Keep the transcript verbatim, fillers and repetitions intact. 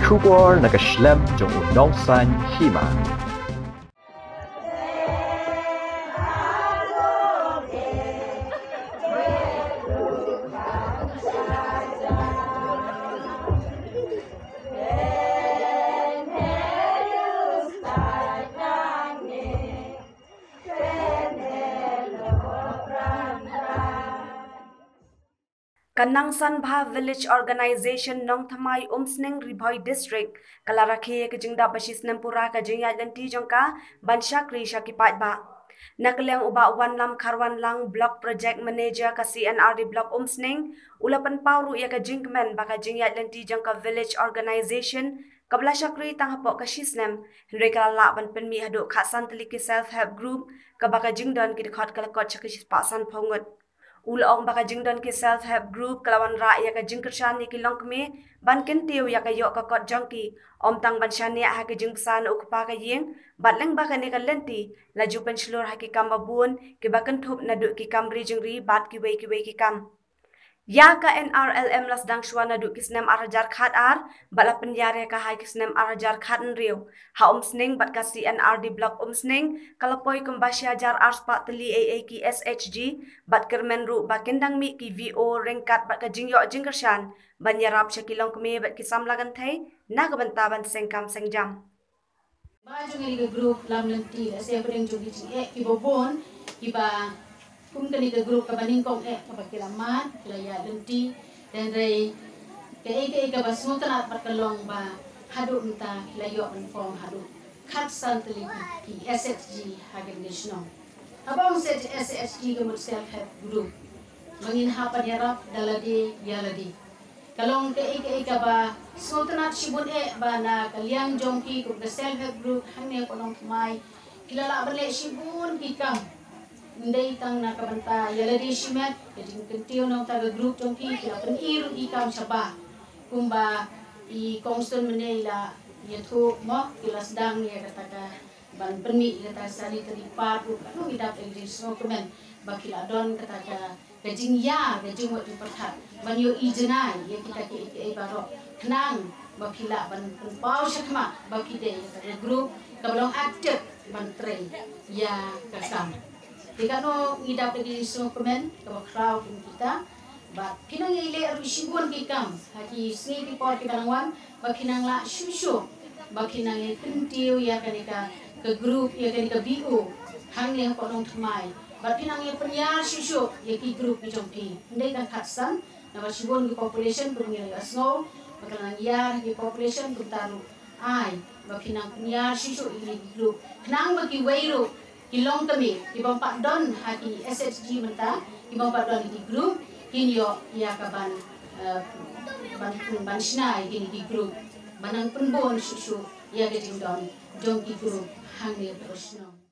Khubor na ka shlem jong u nongsan hima. Ka Nongsanbha Village Organization Nongthymmai Umsning, Ri Bhoi District ka la rakhe ïa ka jingdap ba shi snem pura ka jingïaid lynti jong ka ban shakri sha ki paidbah. Na ka liang u Bah Wanlam Kharwanlang, Block Project Manager ka C N R D Block Umsning, u la pynpaw ruh ïa ka jingkmen ba ka jingïaid lynti jong ka Village Organization kaba la shakri tang hapoh ka shi snem, hynrei ka la lah ban pynmih haduh khatsan tylli ki Self Help Group, kaba ka jingdon ki dkhot ka la kot sha ka shispah sanphew ngut. U la ong ba ka jingdon ki Self Help Group ka la wanrah ïa ka jingkyrshan ïa ki longkmie ban kyntiew ïa ka ïoh ka kot jong ki, ym tang ban shaniah ha ka jingbsa na u kpa ka ïing, bad lyngba kane ka lynti la ju pynshlur ha ki kam babun kiba kynthup naduh ki kam ri jingri bad kiwei kiwei ki kam. Ïa ka N R L M la sdang shuwa naduh ki snem ar hajar khat ar, bad la pynïar ïa ka ha ki snem ar hajar khat hynriew. Ha Umsning bad ka C N R D Block Umsning ka la poi kumba shi hajar ar spah tylli ei ei ki S H G, bad kyrmen ruh ba kin dang mih ki V O ryngkat bad ka jingïoh jingkyrshan ban ïarap sha ki longkmie bad ki samla kynthei na ka bynta ban seng kam seng jam. Ba jong kane ka group lam lynti, lehse hapdeng jong ki jingeh kiba bun, kiba kum kane ka group kaba nyngkong eh kaba ki la mad, ki la ïaid lynti, hynrei kaei kaei kaba sngewtynnat bad ka long ba haduh mynta ki la ïoh ban form haduh khatsan tylli ki S H G ha kane ka shnong. Haba ong S H G ka mut Self Help Group, ba ngin hap ban ïarap da lade ïa lade. Ka long kaei kaei kaba sngewtynnat shibun eh ba na ka liang jong ki kum ka Self Help Group hangne hapoh Nongthymmai ki la lah ban leh shibun ki kam. Ym dei tang na ka bynta ïa lade shimet, ka jingkyntiew na ka bynta ka group jong ki, ki la pyni ruh ki kam shabar. Kumba i Kong Stone mynne i la ïathuh mo, ki la sdang ïa kata ka ban pynmih ïa kata ka sanitary pad ruh, ka long, ngi dap ïa ka jingsngewkmen ba ki la don kata ka, ka jingïar, ka jingmut jingpyrkhat ban ïohi jngai ïa kita kiei kiei baroh, khnang ba phi lah ban pynpaw shakhmat ba phi dei kata ka group kaba long active ban trei ïa ka kam. Te kano ngi dap ïa ka jingsngewkmen kaba khraw kum kita. Bad phi nang ïaleh ruh shibun ki kam ha ki sngi ki por kiba nang wan, ba phi nang lah shuh shuh ba phi nang ïakyntiew ïa kane ka, ka group, ïa kane ka B O hangne hapoh Nongthymmai. Bad phi nang ïapynïar shuh shuh ïa ki group ki jong phi. Ym dei tang khatsan, namar shibun ki population kum ngi la ïohsngew ba ka la nang ïar ha ki population, kumta ruh ai ba phi nang pynïar shuh shuh ïa ki group, khnang ba kiwei ruh ki longkmie ki bym pat don ha ki S H G mynta, ki bym pat don ha ki group, kin ïoh ïa ka ban, eh, ban, ban shna ïa kine ki group, ban nang pynbun shuh shuh ïa ka jingdon jong ki group hangne hapoh shnong.